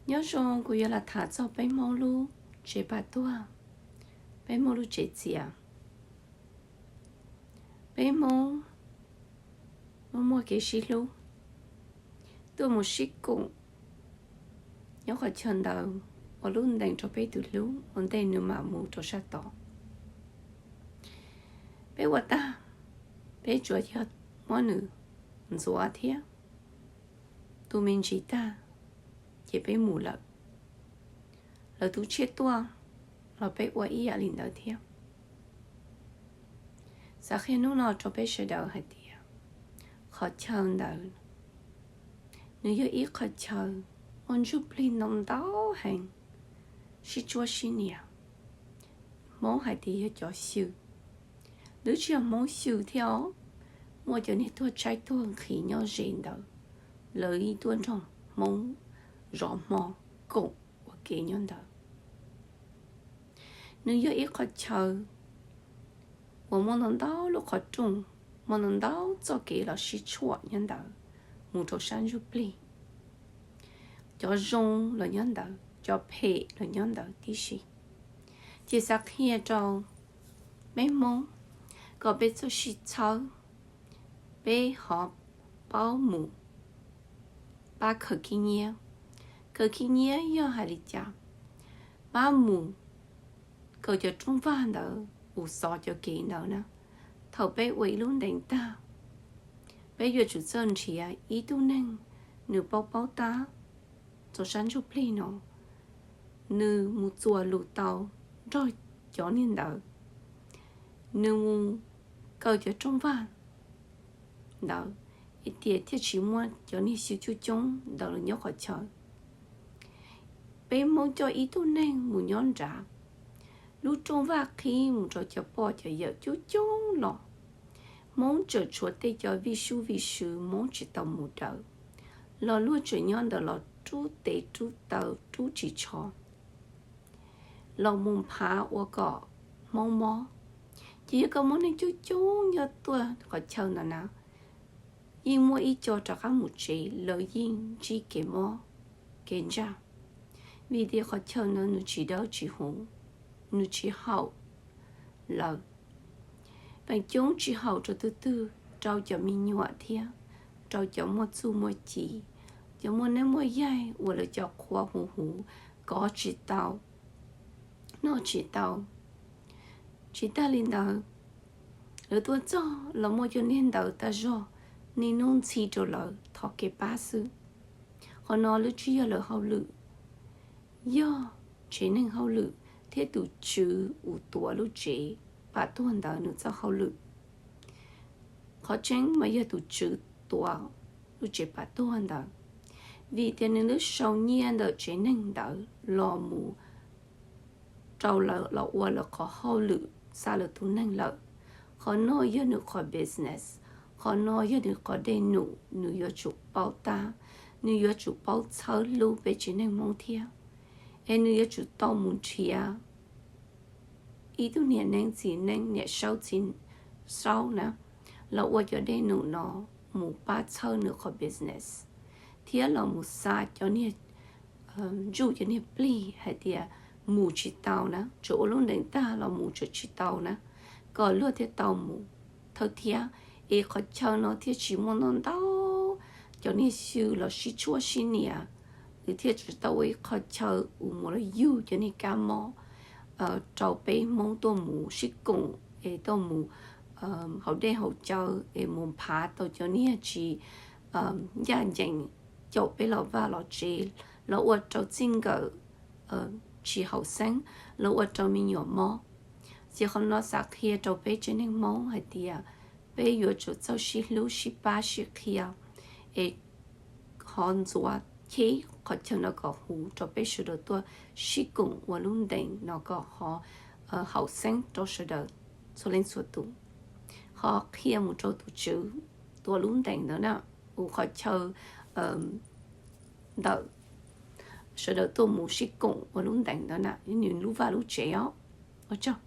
Nyob zoo, kuv yuav los tham txog peb Hmoob lub tsev pam tuag, peb Hmoob lub tsev txias. Peb Hmoob muaj muaj kev sib hlub, tuaj mus sib koom nyob qhov chaw ntawd ua lub ntees rau peb tus hlub ua ntej nws mam mus rau sab tod. Peb ua tag, peb tsuas yog muab nws ntxuav thiab tu me ntsis tag, ces peb mus lawm. Lawv tu tshiab tuaj los peb ua ib yam li ntawd thiab. Xav qhia hnub no rau peb sawv daws hais tias qhov chaw ntawd nws yog ib qhov chaw muaj ntsuj plig ntau ntau heev, sib tsuab sib nias. Hmoob hais tias yog cov xyw, twb tsis yog Hmoob xyw thiab os, muaj cov niag tuag tshaib tuag nqhis nyob ze ntawd, lawv yeej tuaj nrog Hmoob zov hmo koom ua ke nyob ntawd. Nws yog ib qhov chaw uas muaj ntau ntau lub qhov rooj, muaj ntau ntau txoj kev los sib tshuam nyob ntawd mus rau sab ntsuj plig. Cov zoo los nyob ntawd, cov phem los nyob ntawd tib si. Ces xav qhia rau peb Hmoob kom peb txawj sib txhawb, peb ho paub mus pab khaws khib nyiab. Khaws khib nyiab yog hais li cas? Pab mus kaw cov rooj vag ntawd, mus xov cov kev ntawd na. Thaum peb ua ib lub ntees tag, peb yuav tsum txawj nrhiav ib tug neeg nws paub paub tab txog sab ntsuj plig no, nws mus txuas lus tau nrog cov niag ntawd, nws mus kaw cov rooj vag ntawd, es tias thiaj tsis muaj cov niag xyw coob coob ntawd los nyob qhov chaw. Peb Hmoob coj ib tug neeg mus nyob nrad, lub rooj vag qhib mus rau cov poj cov yawm coob coob los. Hmoob tseem tshuav tej cov vij sub vij sw Hmoob tsis tau mus daws, los luag tseem nyob ntawd los rub tes rub taw rub ris tsho los mus nphav ua kom Hmoob mob. Ces yog koj muaj neeg coob coob nyob tuaj qhov chaw ntawd na, yeej muaj ib co rov qab mus tsev, lawv yeej ntsib kev mob kev ntsaj, vim tias qhov chaw ntawd nws tsis dawb tsis huv, nws tsis haum lawv. Feem coob tsis haum rau tus twg, rau cov me nyuam thiab rau cov muaj txuj muaj ci, cov muaj neeb muaj yaig uas lawv cov qhua huv huv, kov tsis tau, noj tsis tau. Tsis tag li ntawd, lawv tuaj txog los muaj cov niag ntawd tag zog, niaj hnub ntxhi rau lawv thov kev pab xwb. Qhov no lub tsis yog lawv hauj lwm, yog tsev neeg hauj lwm thiab tus tswv uas tuav lub tsev pam tuag ntawd nws txoj hauj lwm. Qhov tseeb mas yog tus tswv tuav lub tsev pam tuag ntawd, vim tias nws lub sau nyiaj ntawm tsev neeg ntawd los mus rau lawv los ua lawv qhov hauj lwm xa lawv tus neeg lawm. Qhov no yog nws qhov business, qhov no yog nws qhov dej num, nws yuav tsum paub tab, nws yuav tsum paub txhawb hlub peb tsev neeg Hmoob thiab. Es nws yuav tsum tau mus nrhiav ib tug niam neeb txiv neeb, niam saub txiv saub na, los ua cov dej num no mus pab txhawb nws qhov business, thiab los mus xa cov niag ntsuj cov niag plig hais tias mus tsis tau na, tsuas ua lub ntees tag los mus tseem tsis tau na, kom luag thiaj tau mus thawj thiab, es qhov chaw no thiaj tsis muaj ntau ntau cov niag xyw los sib tshuaj sib nias, nws thiaj tsis tau ua ib qho chaw uas mus los yug cov niag kab mob rau peb Hmoob tuaj mus sib koom es tuaj mus haus dej haus cawv es mus nphav tau cov niag tsis ncaj ncees caum peb los vaj los tsev, los ua rau txij nkawm tsis haum xeeb, los ua rau me nyuam mob. Ces qhov no xav qhia rau peb tsev neeg Hmoob hais tias peb yuav tsum txawj sib hlub sib pab sib qhia, es ho ntxuav cheb qhov chaw no kom huv rau peb sawv daws tuaj sib koom ua lub ntees no kom ho haum xeeb rau sawv daws txhua leej txhua tus. Ho qhia mus rau tus tswv tuav lub ntees ntawd na, ua qhov chaw ntawm sawv daws tuaj mus sib koom ua lub ntees ntawd na, nws lub vaj lub tsev os. Ua tsaug.